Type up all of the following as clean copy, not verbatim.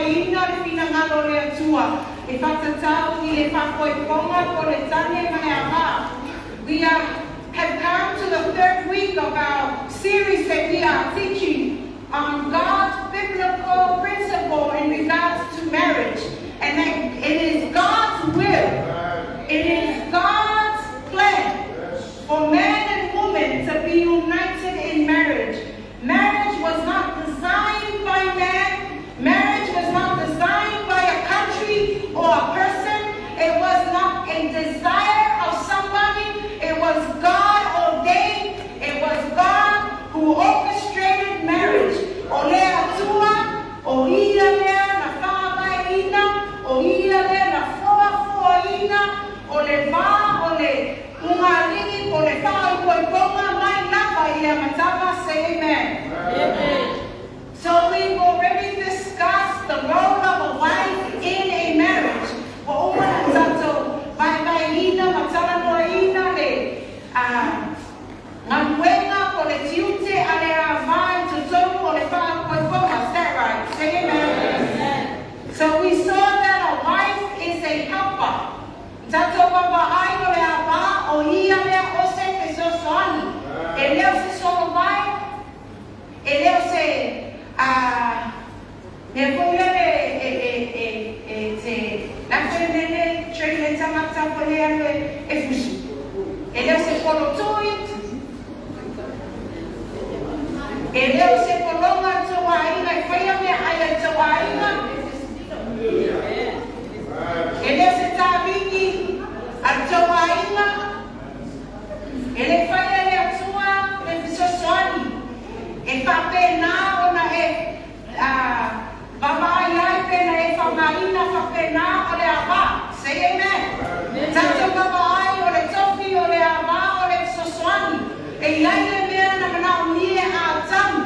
vaivaiina le finagalo o le Atua e faatatau i le faafoefoga po o le tane ma le avā. We have come to the third week of our series that we are teaching on God's biblical principle in regards to marriage. And that it is God's will, it is God's plan for man and woman to be united in marriage. Marriage was not designed by man. Marriage was not designed by a country or a person. It was not a desire of somebody. It was God ordained. It was God who orchestrated marriage. O le Atua, o ia lea na faavaeina, o ia lea na foafoaina, o le vā o le ugāliʻi po o le faaopoipoga mai lava i le amataga. Say amen. So we've already discussed the role of a wife in a marriage. Ua uma ona tatou vaivaiina ma talanoaina le galuega po o le tiute a le avā i totonu o le faafoefoga. Is that right? Say amen. So we saw that a wife is a helper. Tatou vaavaai o le avā o ia lea o se fesoasoani. E le o se solovai, e le o se mea foi lele e te lafo e nene train le tagata foi le alu e fusu. E le o se polotui, e le o se pologa i tou aiga e faia meaai a tou aiga. E le o se tavigi a tou aiga. E le faia e le Atua le fesoasoani. E faapena ona e vaavaai ai pe na e faaaogaina faapena o le avā. Say amen. Tatou vaavaai o le tofi o le avā o le fesoasoani. E i ai le mea na manaomia e Atamu.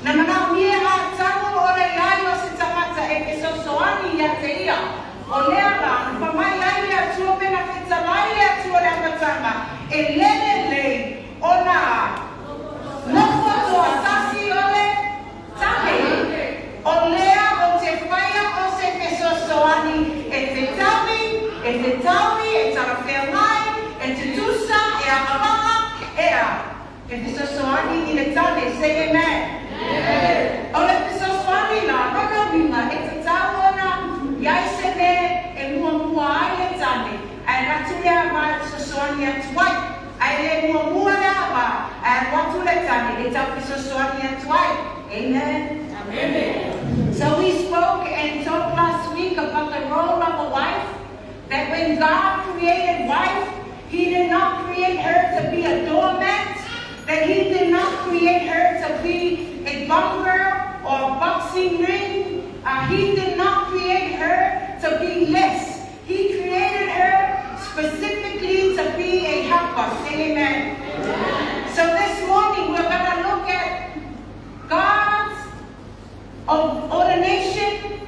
Na manaomia e Atamu o le i ai o se tagata e fesoasoani ia te ia. O lea la, na fai mai ai le Atua pe na fetalai le Atua i le amataga, e le lelei ona nofo toatasi o le tane. O lea ou te faia o se fesoasoani e fetaui, e fetaui, e talafeagai, e tutusa, e agavaa, e a, e fesoasoani i le tane. Say amen. O le fesoasoani la, lona uiga, e tatau ona i ai se mea e muamua ai le tane, ae alu atu le avā e fesoasoani atu ai. Ae le muamua le avā, ae alu atu le tane e tau fesoasoani atu ai. Amen. So we spoke and talked last week about the role of a wife. That when God created wife, He did not create her to be a doormat. That He did not create her to be a bum girl or a boxing ring. He did not create her to be less. He created her specifically to be a helper. Say amen. So this morning we're going to look at God's ordination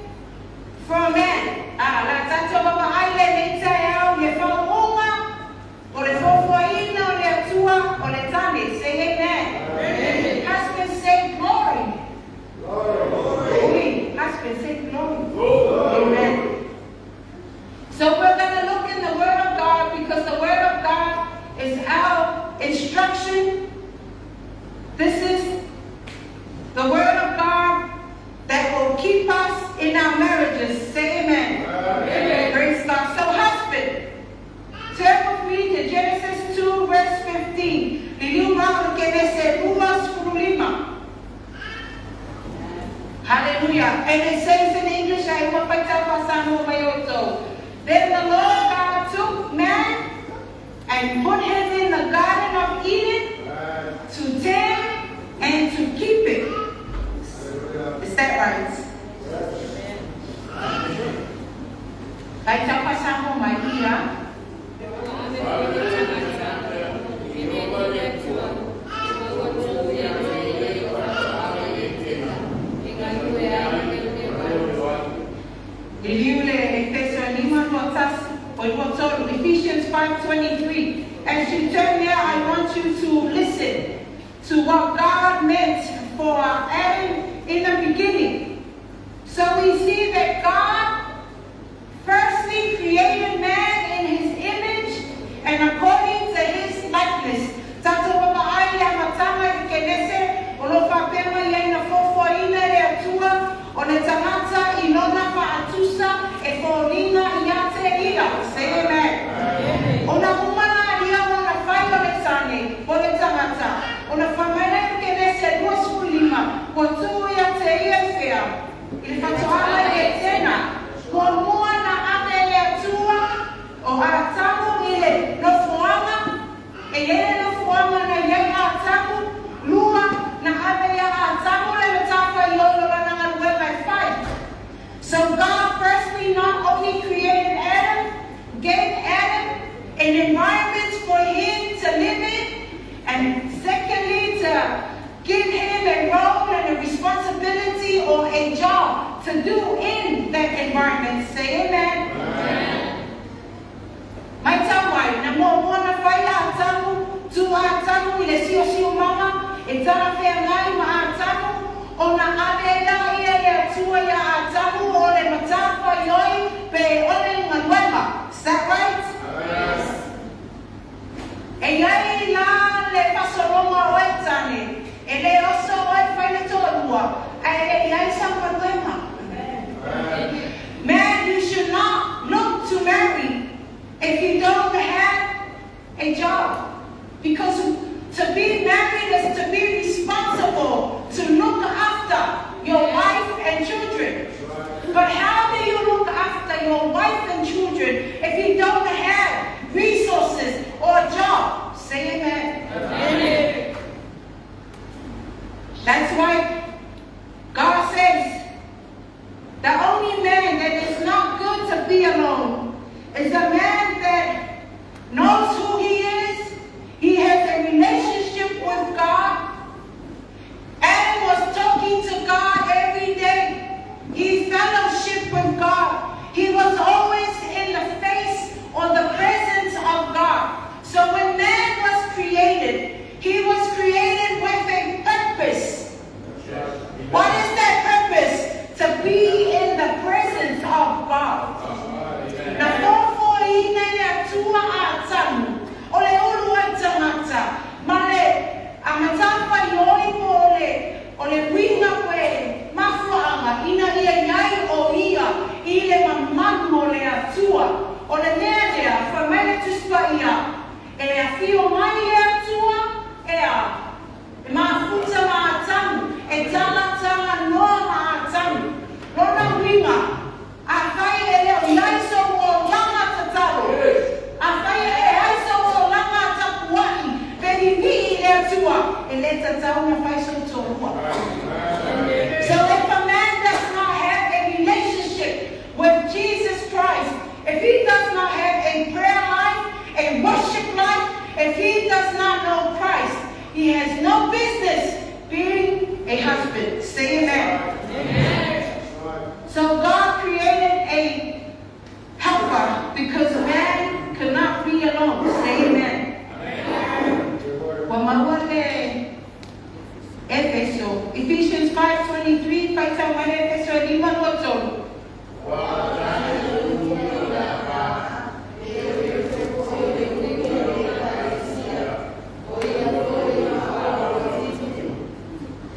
for a man. Ah, la tatou vaavaai lenei taeao i le faauuga o le foafoaina o le Atua o le tane. Say amen. Husband, say glory. Glory. Husband, say glory. Amen. So we're going to look in the Word of God because the Word of God is our instruction. This is the Word of God that will keep us in our marriages. Say amen. Amen. Praise God. So husband, turn with me to Genesis 2 verse 15. Liliu mai i le Kenese 25. Hallelujah. And it says in English, I hope I tell Then the Lord God took man and put him in the Garden of Eden to tend and to keep it. Is that right? Faitau faa-Samoa mai ia. Ua ave foi le tagata e mea nei le Atua e mau atu ia te ia i faatoaga i Etena, e galue ai e leoleo ai. Liliu le Efeso e lima lua tasi, oi lua tolu, Ephesians 5:23. As you turn there, I want you to listen to what God meant for Adam in the beginning. So we see that God firstly created man in his image and according to his likeness. Tatou vaavaai i le amataga i le Kenese, o lo o faapea mai ai na foafoaina e le Atua o le tagata i lona faatusa e foliga ia te ia. Say amen. Ona uma laia ona fai o le tane po o le tagata, ona fai mai lea i le Kenese 25, Ua tuu ia te ia i fea? I le fatoaga i Etena, muamua na ave e le Atua o Atamu i le nofoaga, e i ai le nofoaga na i ai Atamu, lua, na ave ia Atamu le matafaioi o lana galuega e fai. So God firstly not only created Adam, gave Adam an environment for him to live in, and secondly to give him a role and a responsibility or a job to do in that environment. Say amen. Matau mai, na muamua na fai Atamu, tu Atamu i le siosiomaga, e talafeagai ma Atamu, ona ave lea e le Atua ia Atamu o le matafaioi pe o le galuega. Is that right? E i ai la le faasologa o oe tane, e le oso oe fai le toalua, ae le i ai sau galuega. Man, you should not look to marry if you don't have a job. Because to be married is to be responsible, to look after your wife and children. But how do you look after your wife and children if you don't have resources or a job? Say amen. Amen. That's why God says the only man that is not good to be alone is a man that knows who he is. He has a relationship with God. Adam was talking to God every day. He fellowshiped with God. He was always in the face or the presence of God. So when man was created, he was created with a purpose. What is that purpose? To be in the presence of God. Na foafoaina e le Atua Atamu, o le uluai tagata, ma le matafaioi po o le o le uiga pe mafuaaga ina ia i ai o ia i le mamalu o le Atua. O le mea lea, fai mai le Tusi Paia, E afio mai le Atua, ea, e mafuta ma Atamu, e talatala noa ma Atamu. Lona uiga, afai e le o i ai sou olaga tatalo, afai e leai sou olaga tapuai, pe vivii i le Atua, e le tatau ona fai sou toalua. So if a man does not have a relationship with Jesus Christ, if he does not have a prayer life, a worship life, if he does not know Christ, he has no business being a husband. Say amen. So God created a helper because man could not be alone. Say amen. Ua maua le Efeso, Ephesians 5:23, faitau mai le Efeso e 5:23.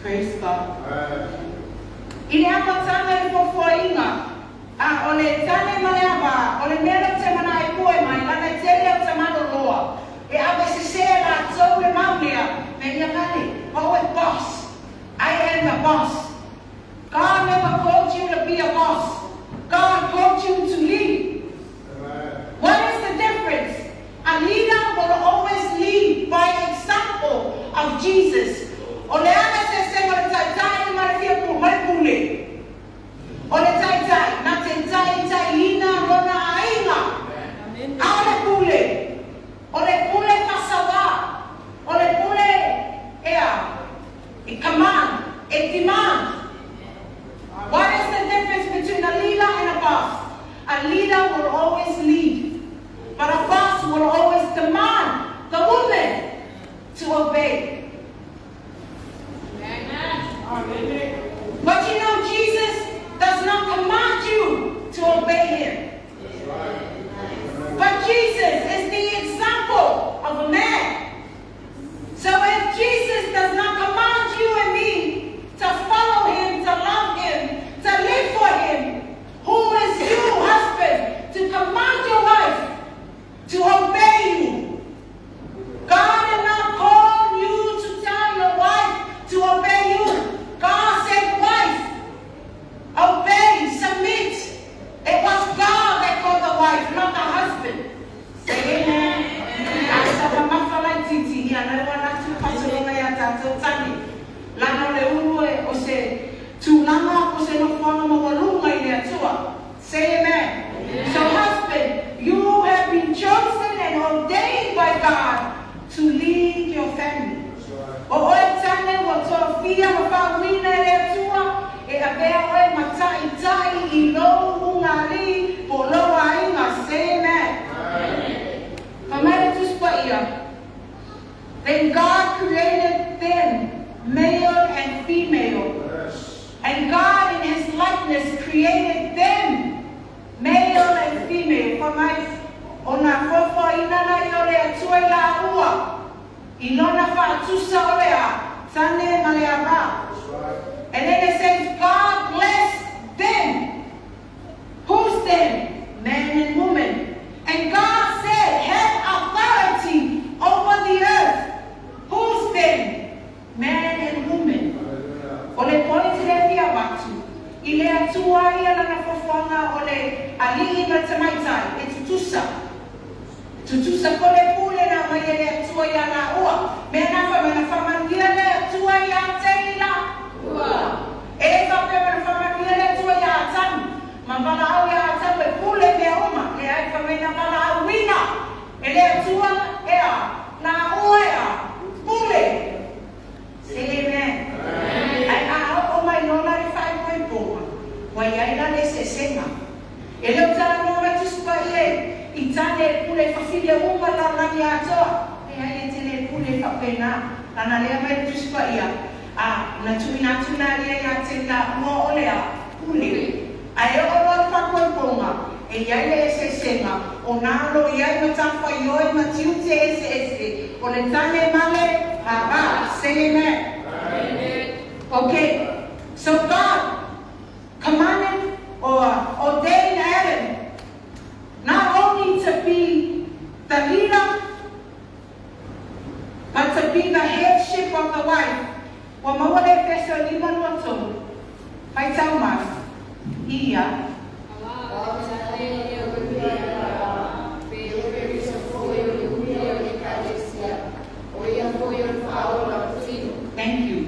Praise God. I le amataga i le foafoaina, a o le tane ma le ava, o le mea lea ou te mana e poe mai, lana e tele au tamaloloa, e ave sese e latou le mau lea, me ia kale, o oe boss, I am the boss. God never called you to be a boss. God called you to lead. What is the difference? A leader will always lead by example of Jesus. O le aga se se o le taitai ma le fia pu, ma le pule. O le taitai, na te taitaiina lona aiga. A o le pule, o le pule faasauā, o le pule ea, e command, e demand. What is the difference between a leader and a boss? A leader will always lead, but a boss will always demand the woman to obey. But you know, Jesus does not obey him. But Jesus is the example of a man. So if Jesus does not command you and me to follow him, to love him, to live for him, who is you, husband, to command your wife to obey you? God did not call you to tell your wife to obey you. God said, wife, obey, submit. It was God that called the wife, not the husband. Say amen. Titi ia na wana tu pasolonga ia tātou tani. Lana le ulu e o se tūlanga o se nofoanga maualuga i le Atua. Say amen. Amen. So husband, you have been chosen and ordained by God to lead your family. O oe tane ua tofia ma faauuina e le Atua e avea oe ma taʻitaʻi i lou ugāliʻi po o lou aiga. Say amen. Fai mai le Tusi Paia. Then God created them, male and female. And God in his likeness created them, male and female. Fai mai, o na foafoaina na ia o le Atua i lāua, i lona faatusa o le a, tane ma le avā. And then it says, God blessed them. Who's them? Man and woman. And God said, have authority over the earth. Who's them? Man and woman. O le point lea fia avatu, i le Atua ia lana foafoaga o le alii ma le tamaitai, e tutusa. E tutusa ko le pule na aumai e le Atua ia laua. Mea na fai mai, na faamanuia le Atua ia te i la. Ua. E le faapea mai na faamanuia le Atua ia Atamu, ma valaau ia Atamu e pule mea uma. Leai, fai mai na valaauina e le Atua e a laua e a pule. Say amen. Ae a oo mai loa la le faaipoipoga, ua i ai la le eseesega. E le o talanoa mai Tusi Paia i tane e pule i fafilia uma le lalolagi atoa. Leai, e te le pule faapena. Lana lea mai le Tusi Paia, a na tuuina atu na ia ia te la ua o le a pule. Ae oo loa le faapoipoga, e i ai le eseesega o nā lo i ai matafaioi ma tiute eseese o le tane ma le ava. Say amen. Okay, so God commanded or ordained Adam not only to be the leader, but to be the headship of the wife. Ua maua le Efeso e 5:23, faitau mai, ia. Thank you.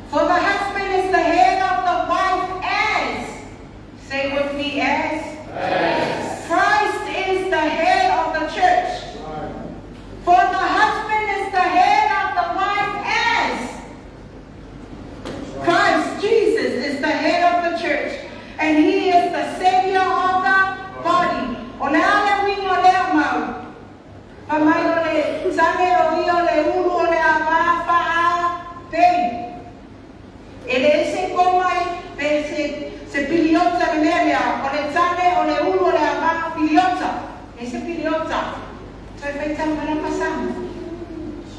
For the husband is the head of the wife as, say with me, as, Christ is the head of the church. For the husband is the head of the wife as Christ Jesus is the head of the church, and he is the savior of the body. O le a le uiga o lea mau? Fai mai o le tane o ia o le ulu o le avā faa pei. E le ese komai pe se se piliota le mea lea, o le tane o le ulu o le avā piliota. E se piliota. Toe faitau mai la pasana.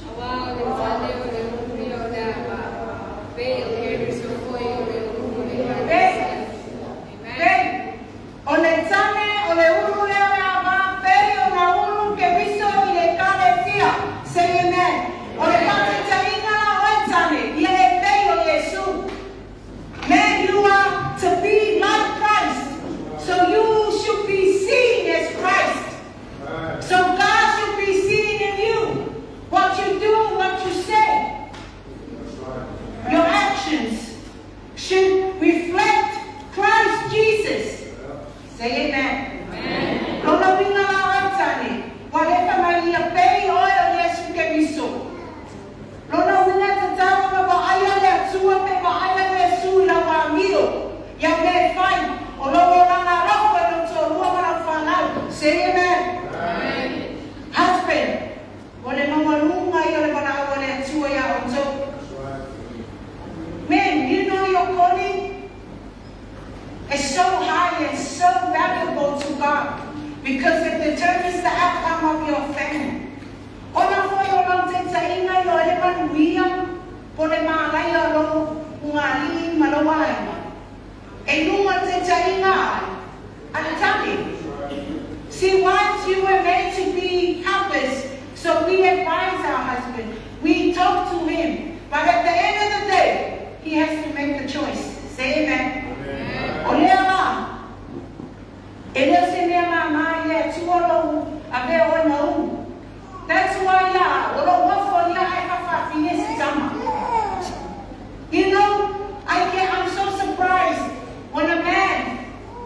Aua o le tane o le ulu ia o le avā, pei o Keriso foi o le ulu o le Pei, ekalesia. Amen. pei. O le tane o le ulu lea o le avā, pei o na ulu Keriso i le ekalesia. Say amen. O le faataitaiga la oe tane, ia e pei o Iesu. Man, you are to be like Christ. So you should be seen as Christ. So God should be seen in you. What you do, what you say. Your actions should reflect Christ Jesus. Say amen. Lona uiga la oe tane, ua lefa mai ia pei oe o Iesu Keriso. Lona uiga e tatau ona vaaia le Atua pe vaaia Iesu i lau amio, i au mea e fai, o lou olaga alofa i lou toalua ma lau fanau. Say amen. Husband, o le maualuga ia o le valaau a le Atua iā outou. Men, you know your calling is so high and so valuable. Because it determines the outcome of your family. Ona foi o lau taitaiga i lo ele manuia po le malaia o lou ugalii ma lou aiga. E luga o le taitaiga ai a le tane. See, wives, you were made to be helpers, so we advise our husband. We talk to him. But at the end of the day, he has to make the choice. Say amen. O lea la, e le o se mea māmā i le Atua lou avea oe ma ulu. That's why la, o lou ofo ia ae faafafine se tama. I'm so surprised when a man,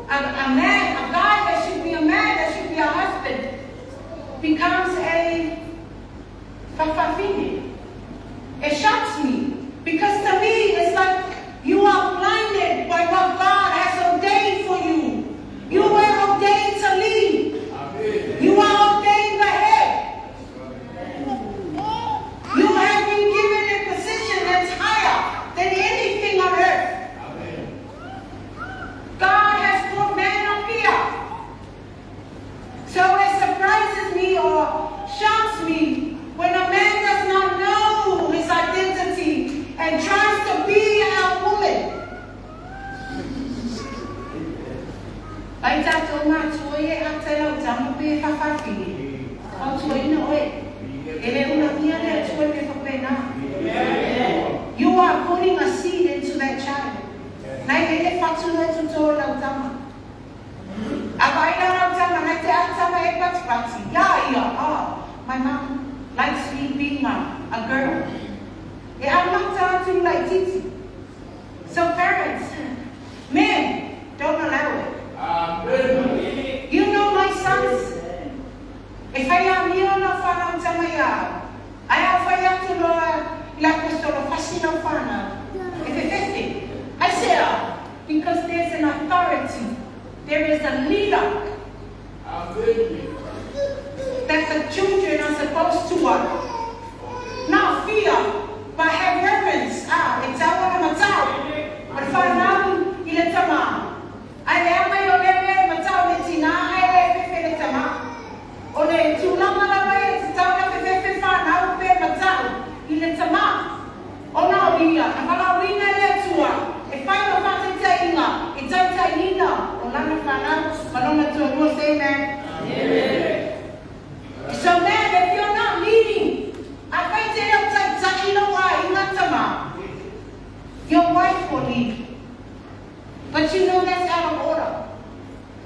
a man, a guy that should be a man, that should be a husband, becomes a faafafine. It shocks me. Because to me, it's like you are blinded by what God has ordained for you. You were ordained to lead. You are ordained the head. You have been given a position that's higher than anything on earth. God has put man up here. So it surprises me or shocks me when a man does not know his identity and tries to be a woman. Ai tātou mātua e a te lau tama pe faafafine. Fautuaina oe. E le ulagia le Atua i mea faapena. You are putting a seed into that child. Nai e le fatu le tuto o lau tama. A vai la lau tama, nai te a tama e patipati. Ia ia, oh, my mom likes me being a girl. E a mata atu laitiiti. So parents, men, don't allow it. You know my sons, e fai amio lau fanau tama ia au. Ae a fai atu loa i le aposetolo fasi lau fanau, e fefefe. I say, ah, because there's an authority, there is a leader that the children are supposed to what? Not fear, but have reverence. Ah, e tau ona matau. O le fanau i le tama. Ae le ama i o lea mea e matau le tinā, ae le fefe le tama. O le tulaga lava ia e tatau ona fefefe fanau pe matau i le tama. Ona o ia, na valaauina e le Atua e fai ma faataitaiga i taitaiina o lana fanau ma lona toalua. Say amen. So man, if you're not leading, afai te leo taitai lou aiga tama, your wife will lead. But you know that's out of order.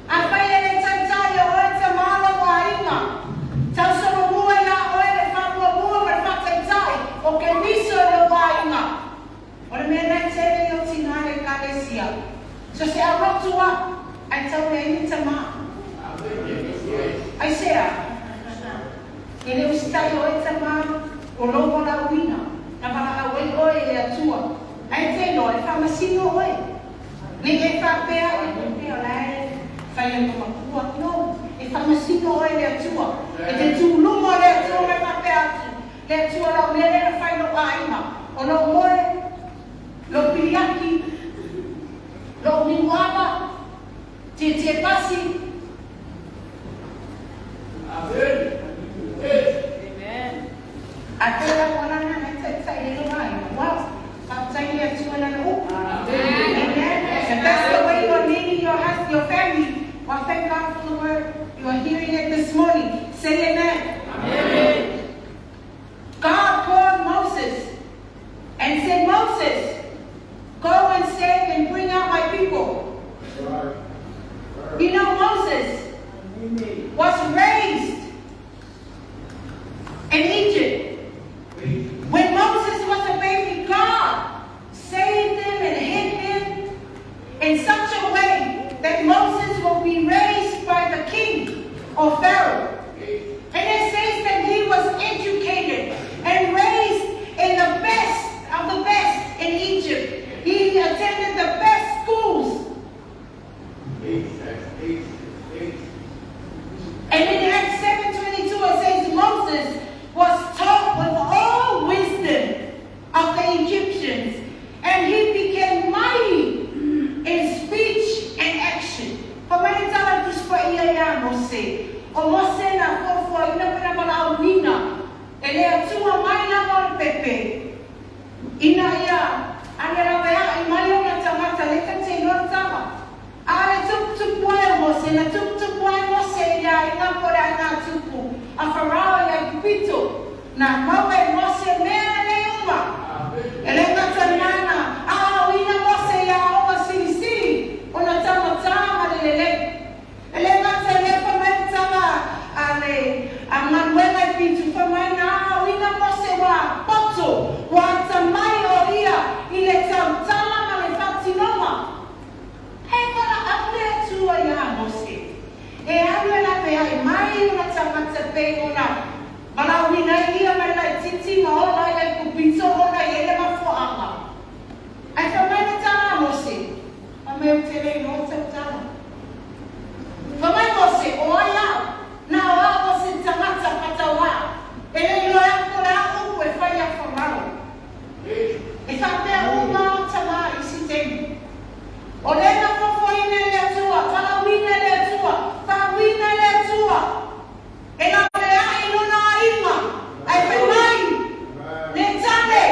Afai e le taitai e oe tama lou aiga, tausolomua ia oe le faamuamua ma le faataitai o Keriso i lou aiga. O le mea lena e tele i o tinā i le Ekalesia. So se aulotu a, ae tau leai ni tama. Aisea? E le usitai oe tama o lou valaauina, na valaau ai oe e le Atua, ae te iloa e faamasino oe. Ne i e faapea e pea o la e fai ai ma makua. No, e faamasino oe e le Atua. E te tu luma o le Atua ma e faapea atu, Le Atua lau mea lea na fai lou aiga, o lou moe, lou piliaki, lou niuava, tietie pasi. A te lau alana nai taitai e lou aiga. Wow, faafetai i le Atua i lana upu. Amen. If that's the way you are leading your husband, your family, well, thank God for the word. You are hearing it this morning. Say amen. God called Moses and said, Moses, go and save and bring out my people. You know, Moses was raised in Egypt. When Moses was a baby, God saved him and hid him in such a way that Moses will be raised by the king or Pharaoh. And it says that he was educated and raised in the best of the best in Egypt. He attended the best schools. And in Acts 7:22 it says Moses was taught with all wisdom of the Egyptians, and he became mighty in speech and action. Fa mai le tala i Tusi Paia ia Mose. Mose. O Mose na fuafuaina pe na valaauina e le Atua mai lava o le pepe. Ina ia ane laveai mai ona tagata lea tatou te iloa le tala. A o le tuputupu ai o Mose, na tuputupu ai Mose i le aiga po o le aiga tupu a Farao i Aikupito. Na maua e Mose mea nei uma. E le gata i lena, na aoaoina Mose i aoaoga silisili ona taugata ma le lelei. E le gata i lea, fai mai le tala a le galuega i Fitu, fai mai na aoaoina Mose ua poto, ua atamai o ia i le tautala ma le faatinoga. E valaau le Atua iā Mose e alu e laveai mai ona tagata pei ona valaauina ai ia mai le laitiiti ma ola ai Aikupito ona e i ai le mafuaaga. Ae fai mai le tala a Mose, Fai mai ou te le iloa tautala. Fai mai Mose, O ai au? Na o au o se tagata fatauā, e le iloa e au po o le a upu e fai iā Farao. E faapea uma tama i si taimi. O lea na fuafuaina e le Atua, valaauina e le Atua, faauiina e le Atua, e laveai i lona aiga, ae fai mai le tane,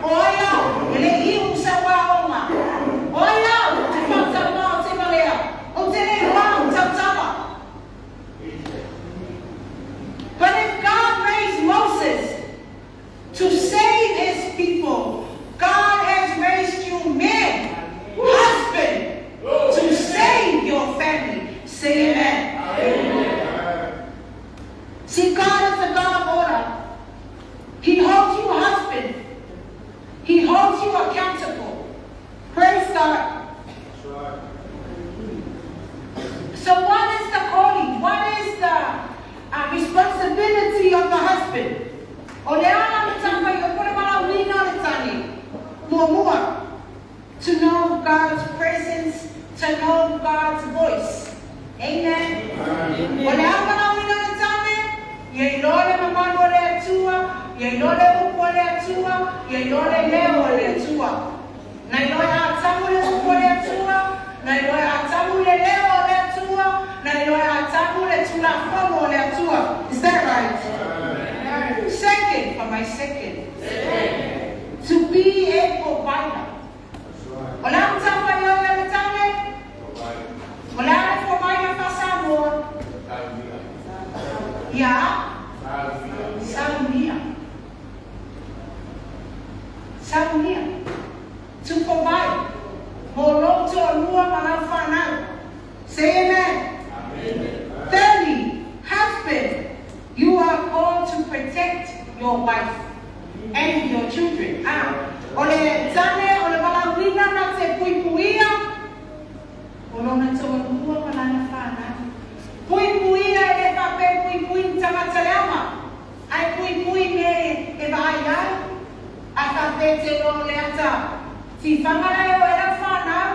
O ai au, e le i iu sau aoga? O ai au, te faatauā o te valea, ou te le iloa au tautala? But if God raised Moses to save his people, God has raised you men, husband, to save your family. Say amen. See, God is a God of order. He holds you husband. He holds you accountable. Praise God. So what is the calling? What is the responsibility of the husband? O le a la matafaioi po o le valaauina o le tane? Muamua, to know God's presence, to know God's voice. Amen. O le a valaauina o le tane? Ia iloa le mamalu o le Atua, ia iloa le upu a le Atua, ia iloa le leo o le Atua. Na iloa e Atamu le upu a le Atua, na iloa e Atamu le leo o le Atua, na iloa e Atamu le Tulafono o le Atua. Is that right? Second, for my second. To be a provider. O le a matafaioi a le tane? O le a le provider faa-Samoa? Ia saunia. Saunia. To provide. Mo lou toalua ma lau fanau. Say amen. Thirdly, husband, you are called to protect your wife and your children. A o le tane o le valaauina na te puipuia o lona toalua ma lana fanau. Puipuia e le faapea e puipui ni tagata leaga, ae puipui me e vaai ai. A faapea te loa o le ata tifaga la e o ai lau fanau,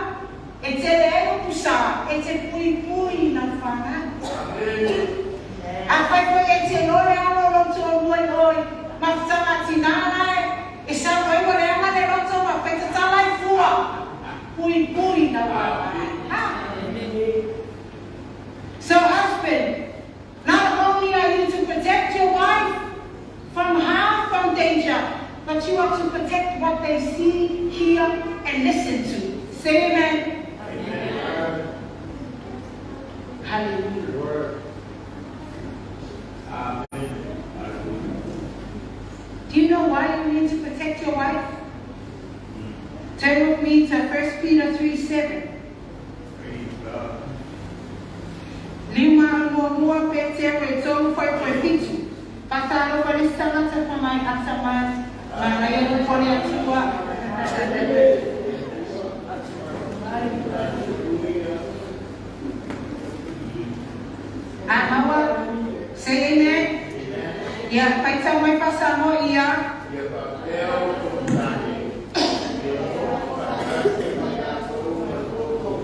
e tele ai upu sa, e te puipui i lau fanau. Afai foi e te loa le alo o lou toalua i oi, mafutaga a tinā la e sau ai ua leaga le loto ma fai tatala ai fua, puipui i lau fanau. So husband, not only are you to protect your wife from harm, from danger, but you are to protect what they see, hear, and listen to. Say amen. Amen. Hallelujah. Do you know why you need to protect your wife? Turn with me to 1 Peter 3 7. 5 Peteru e tolu whai 7. Whakaalofa le isi tagata fa mai atamai, manaia le pole Atua. A maua, say amen. Ia, faitau mai fa Samoa ia. Ia faapea outou tane, ia nofo faatasi ma i latou ma lo outou,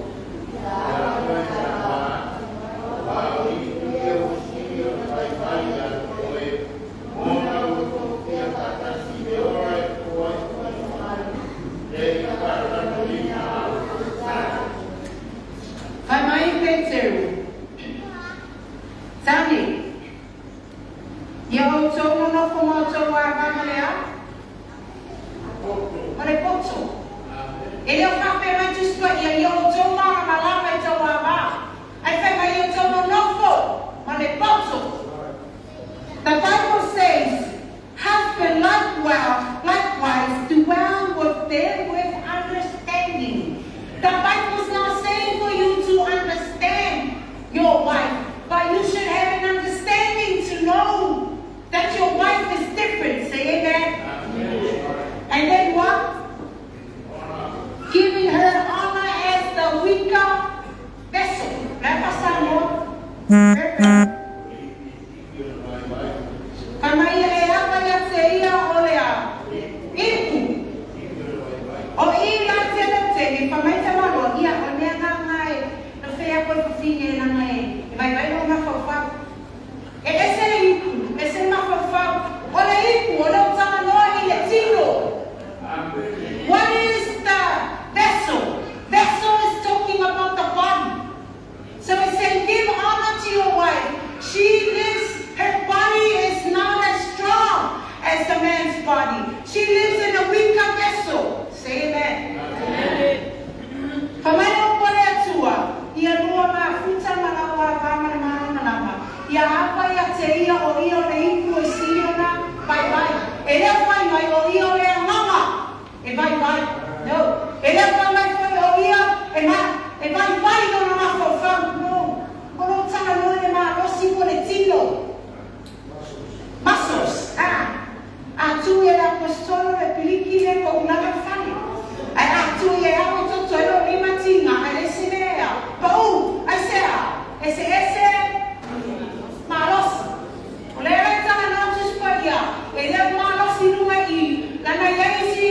ia latou e tama, aua o ia ua sili ona vaivai ia te oe, ona ua tofia faatasi i le ola e popo ai le faatalanoaina a outou tane. Fai mai Peteru. nonofo ma outou avā ma le a? Ma le poto. E le o faapea mai Tusi Paia, ia outou malamalama i tou avā, ae fai mai ia outou nonofo ma le poto. The Bible says, husband likewise dwell with them with understanding. The Bible's not saying for you to understand your wife, but you should have an understanding to know that your wife is different. Say amen. And then what? Giving her honor as the weaker vessel. Fai mai e ava ia te ia o le a ipu. O i la tele tele, fai mai te malo, ia o mea ngā ngai, no whea koe whawhine nanga e, e vai vai o mafaufau. E ese le ipu, ese mafaufau, o le ipu, o le utanga noa i le tino. What is the vessel? Vessel is talking about the body. So it's saying give honor to your wife. She lives, her body is not as strong as the man's body. She lives in a weaker vessel. Say amen. Fai mai le upu a le Atua, ia lua mafuta ma lau avā ma le malamalama, ia ava ia te ia o ia o le ipu e sili ona vaivai. E le o fai mai o ia o le agaga e vaivai. No. E le o fai mai foi o ia e ma e vaivai lona mafaufau. No. O lou talanoa i le malosi po le tino. Muscles. Ah. A tu e le aposetolo le piliki le ko ulaga le fale. Ae a tu e au e toto ai lou lima tiga ae le isi mea ea. Pau! Aisea? Eseese malosi. O lea e talanoa Tusi Paia, e le o malosi i luga i i, lana i ai isi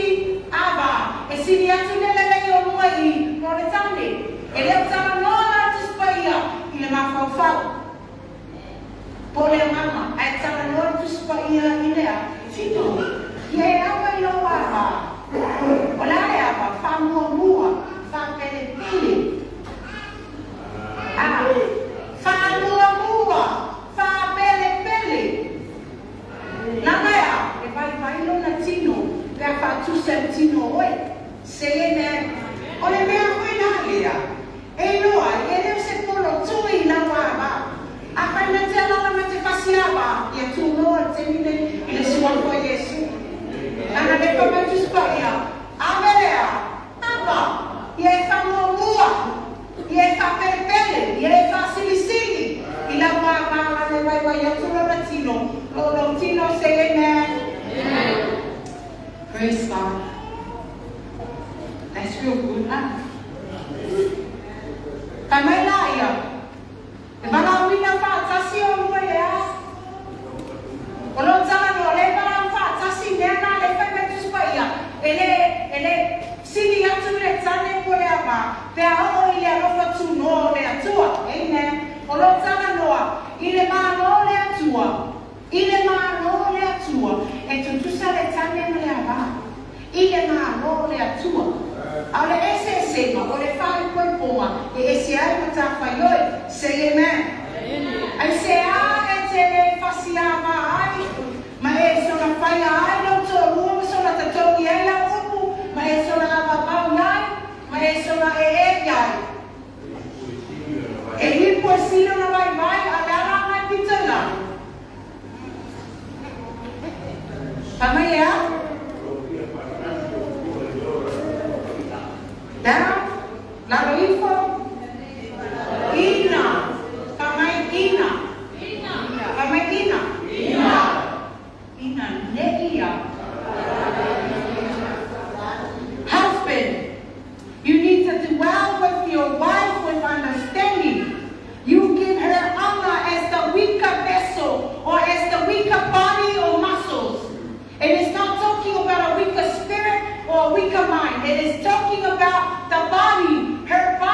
ava e sili atu le lelei o luga i i mo le tane. E le o talanoa la Tusi Paia i le mafaufau. Po o le agaga, ae talanoa le Tusi Paia i le a? Tino. Ia e ava i lou ava. O le a le ava? Faamuamua, faapelepele. A. Faamuamua, faapelepele. Lana e a? E vaivai lona tino pe a faatusa i le tino o oe. Say amen. O le mea foi la lea e iloa ai, e le o se polo tui i lau ava. Afai na te alala ma te fasi ava, ia tunoa le taimi nei i le suafa o Iesu. Lana lefa mai Tusi Paia, ave lea, ava, ia e faamuamua, ia e faapelepele, ia e faasilisili i lau ava lana e vaivai atu lona tino, lo lou tino. Say amen. Praise God. That's real good, huh? Fai mai la ia, e valaauina faatasi olua i le a? O lou talanoa, le valaau faatasi i mea na le fai mai Tusi Paia, e le, e le sili atu le tane po le avā, pe a oo i le alofa tunoa o le Atua. Amen. O lou talanoa, i le Malo o le Atua, i le Malo o le Atua, e tutusa le tane ma le avā. I le Malo o le Atua. A o le eseesega, o le faaipoipoga e ese ai matafaioi. Say amen. Aisea e te le fasiāvā ai, ma e sola faia ai lou toalua ma sola tatogi ai lau upu, ma e sola avavau iai, ma e sola ee iai. E ipu e sili ona vaivai, a o le ala agai pito i lalo. Fai mai e a? Down, lalo ifo, ina, fai mai ina, fai mai ina, ina ne ia. Husband, you need to dwell with your wife with understanding. You give her honor as the weaker vessel or as the weaker body or muscles. It is not talking about a weaker spirit or a weaker mind. It is talking about the body, her body.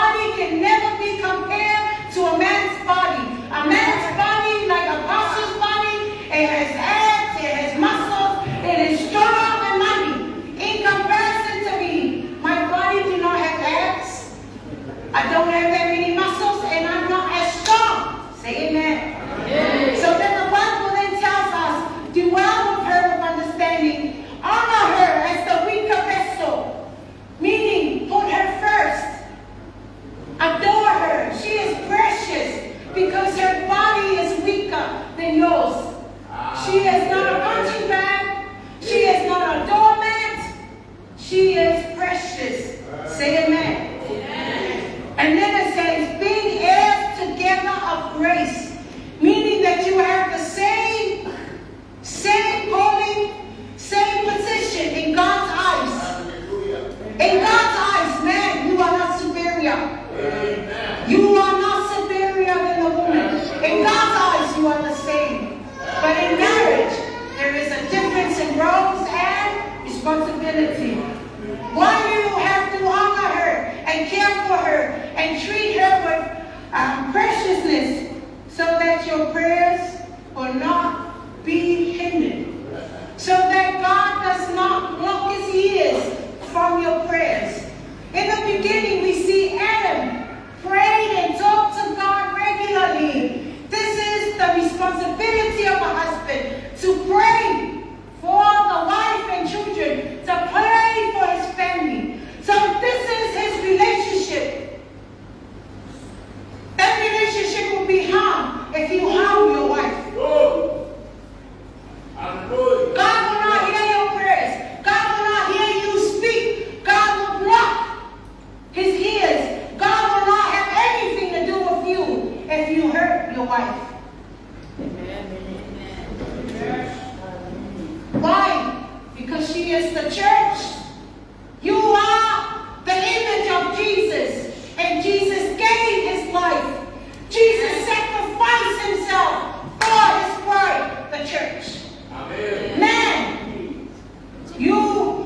roles and responsibility. Why you have to honor her and care for her and treat her with preciousness so that your prayers will not be hindered. So that God does not block his ears from your prayers. In the beginning, we see Adam prayed and talked to God regularly. This is the responsibility of a husband to pray for the wife and children, to pray for his family. So this is his relationship. That relationship will be harmed if you harm your wife. God will not hear your prayers. God will not hear you speak. God will block his ears. God will not have anything to do with you if you hurt your wife. Amen. Why? Because she is the church. You are the image of Jesus. And Jesus gave his life. Jesus sacrificed himself for his bride, the church. Amen. Man,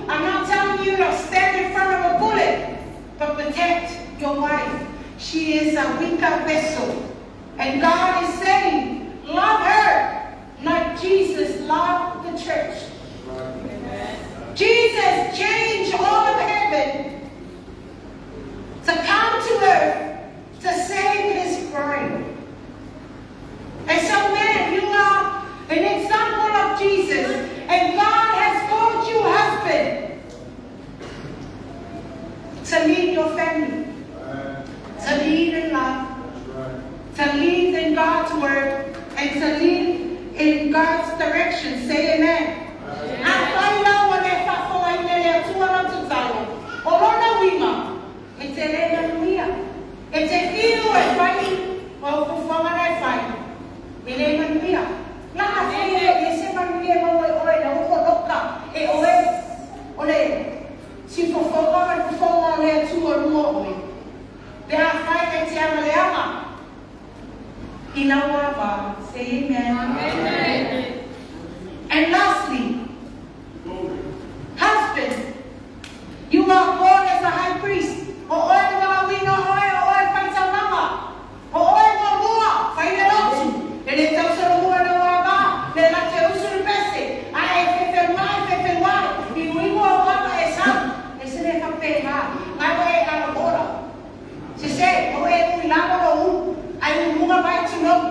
I'm not telling you to stand in front of a bullet, but protect your wife. She is a weaker vessel. And God is saying, love her like Jesus loved the church. Amen. Jesus changed all of heaven to come to earth to save his bride. And so, man, you are an example of Jesus. And God has called you, husband, to lead your family, to lead in love, to lead in God's word, and to lead in God's direction. Say amen. Afai la ua le faafofogaina e le Atua lau tatalo, o lona uiga, e te le manuia. E te fiu e fai o fuafuaga na e fai, e le manuia. La afai e le se manuia e maua i oe, na ua poloka e oe o le sifofoga ma le fofoga o le Atua lua oe. Pe afai e te agaleaga i lau ava. Say amen. Amen. And lastly, husband, you are called as a high priest. O oe le valaauina, o oe, o oe faitaulaga. O oe muamua, fai le lotu. E le tau solomua i lau ava, le la te usu le pese. A e fefeluai, fefeluai, i uigu au ava e sau. E se le faapena, ngai ua e alamola. Se se, o e ui lalo lou ulu, ai uluga mai tulou.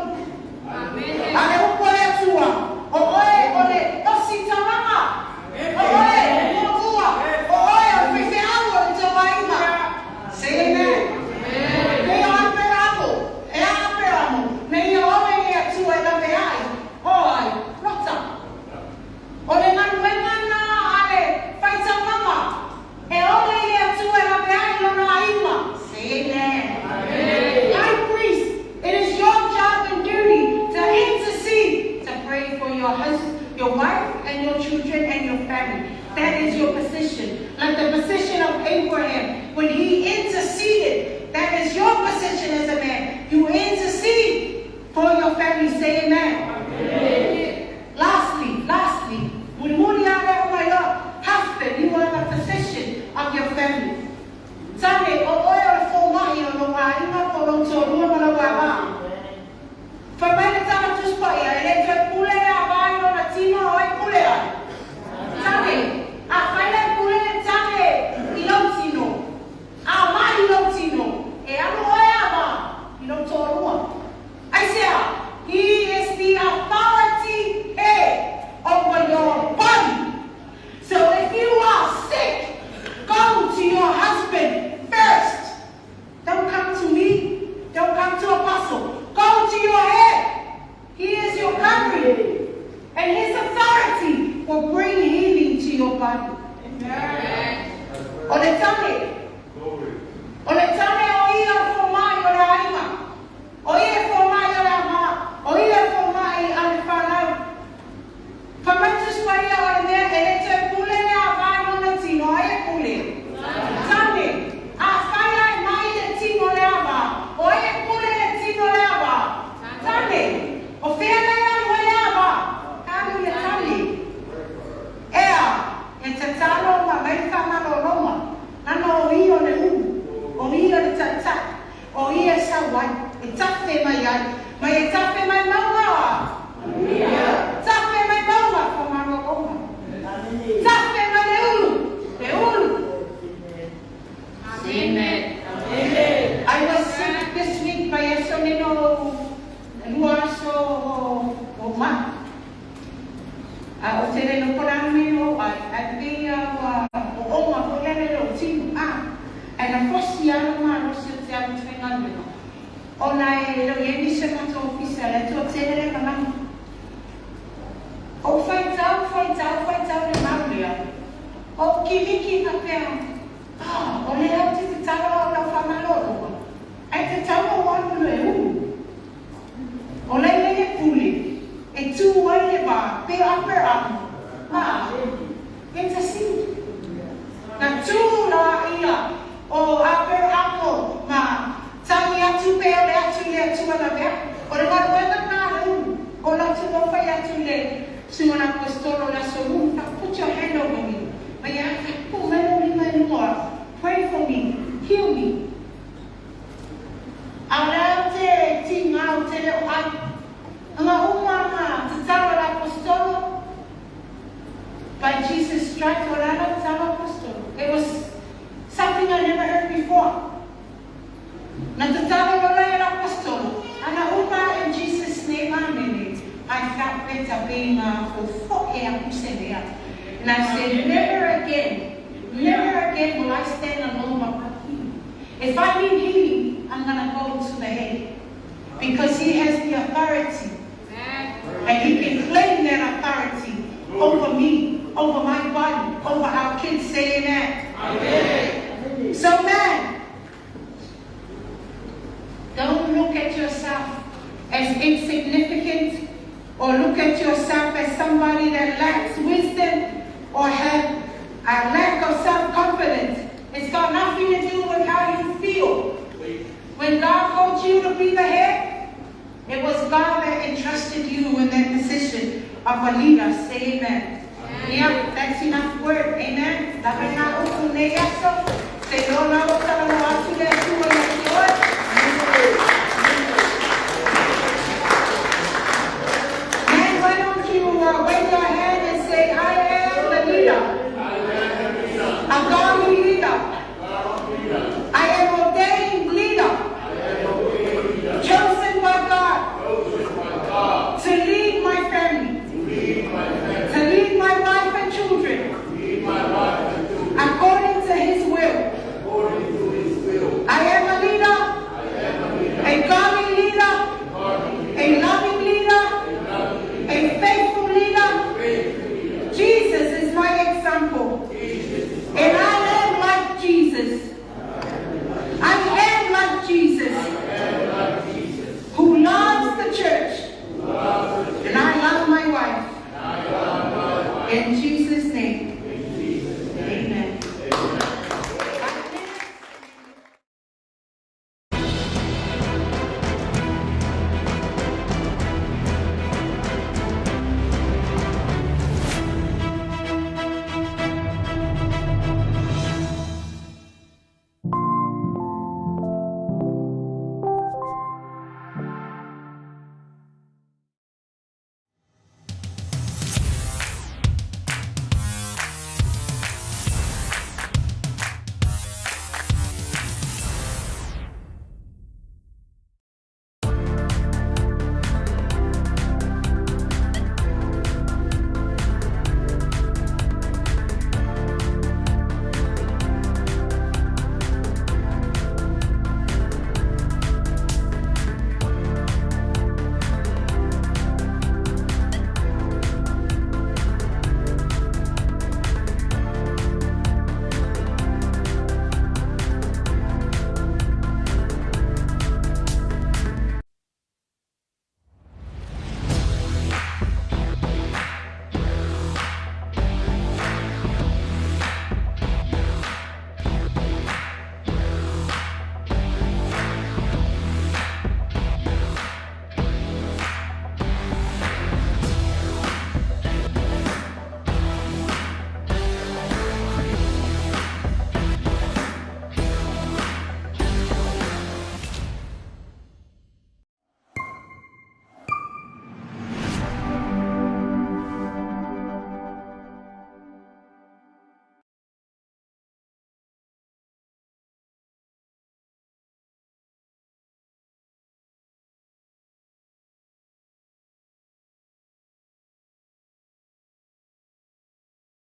Amen. A le upu a le Atua, o oe o le ositaulaga, o oe o muamua, o oe o le faifeau o le tauaiga. Say amen. Pei o Aperamo, e a Aperamo, na ia ole i le Atua e laveai, o ai, Lota. O le galuega na a le faitaulaga, e ole i le Atua e laveai lona aiga. Say amen. High priest, it is your job and duty to intercede, to pray for your husband, your wife, and your children and your family. That is your position. Like the position of Abraham when he interceded. That is your position as a man. You intercede for your family. Say amen. Lastly, lastly, mulimuli ale o mai loa, husband, you are the physician of your family. Tane, o oe o le fomai o lou aiga po o lou toalua ma lau ava. Fai mai le tala Tusi Paia, e le toe pule le ava i lona tino o ai pule ai. Tane, afai la e pule le tane i lou tino, a mai i lou tino, e alu oe ava i lou toalua. Aisea, he is tafe mai ai. Ma e tafe mai mauga. Tafe mai mauga whamalologa. Tafe mai le ulu. Le ulu. Amen. I was sick this week by aso neno lua aso o ma. A o te le no pora me no ai ai pe ia wa o onga ko le le o tinu a. Ai na fosi alo ma no se te alu twenga le no. O na e lo ye ni se mato ofisa le to te le mana. O whai tau, whai tau, whai tau le maulea. O kiliki ka pea. Ah, o le au te te taro o lau whamalolo. Ai te tau o wanu le u. O le le pule. E tū ai le vā, pe upper up. Ah, intercede. Na tū la ia o upper up ma tangi atu pe o le atu le atu ana mea. O le waruenga nā le u. O la tu o whai atu le singona apostolo la solu. Put your hand over me. Ma ia pu mai o lima e lua. Pray for me. Heal me. A leo te ti ngau te leo ai. Nga uma nga te taro la apostolo. By Jesus' stripes, o la la taro apostolo. It was something I never heard before. Na te taro lola e la apostolo. Ana uma in Jesus' name, amen. I felt better being for foe a. And I said, never again will I stand alone but with him. If I need healing, I'm going to go to the head. Because he has the authority. And he can claim that authority over me, over my body, over our kids. Say amen. Amen. So man, don't look at yourself as insignificant or look at yourself as somebody that lacks wisdom or have a lack of self-confidence. It's got nothing to do with how you feel. When God called you to be the head, it was God that entrusted you in that position of a leader. Say amen. Yeah, that's enough word. Amen.